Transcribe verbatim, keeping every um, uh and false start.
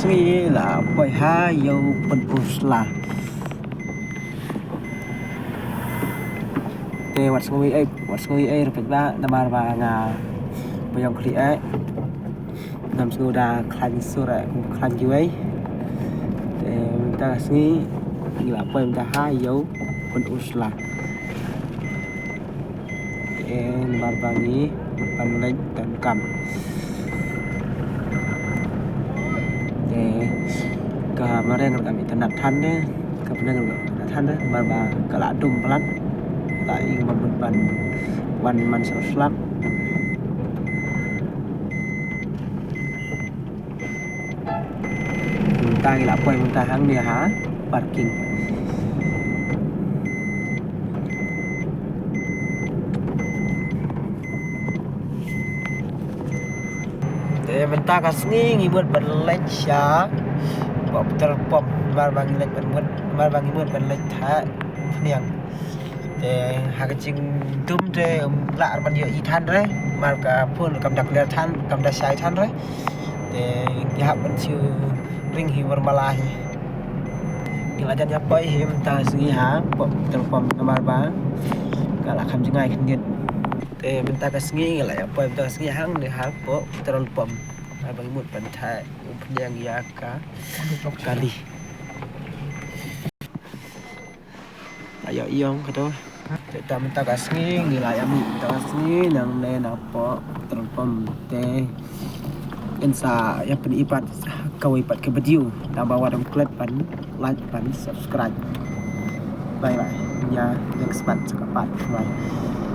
Ngi la poi ha ïew Pynursla. Te wat sngew ei, wat sngew ei ruh peit ba, namar ba nga ba ïong khlieh ei. Ngam sngew da khlaiñ sur ei, khlaiñ kiwei. Te mynta ka sngi ngi la poi mynta ha ïew Pynursla. Te namar ba ngi mut ban leit donkam. Te ka mareng ruh kam itynnad than de, ka bneng ruh kam itynnad than de, namar ba ka la dum palat. La ïing ba mut ban wan man sha u slap. Mynta ngi la poi mynta hangne ha parking. Te mynta ka sngi ngi mut ban leit sha petrol pump, namar ba ngi leit ban mut, namar ba ngi mut ban leit ha Umphniang. Te ha ka jingdum te ym lah ban ïohi than re, namar ka phone kam da clear than, kam da shai than re. Te ngi hap ban shu ring hi war mala hi. Ngi la jan ïa poi hi mynta ka sngi ha petrol pump, namar ba ka la kham jngai khyndiat. Te mynta ka sngi ngi la ïa poi mynta ka sngi hangne ha petrol pump, namar ba ngi mut ban theh Umphniang ïa ka kali. La ïoh ïong kato. Te mynta ka sngi ngi la ïa mih mynta ka sngi nangne na poh petrol pump. Te ngin sa ïa pyni pat kawei pat ka video. Tang ba wat ym klet ban like ban subscribe. Bye bye. Ïa next part sa ka part. Bye.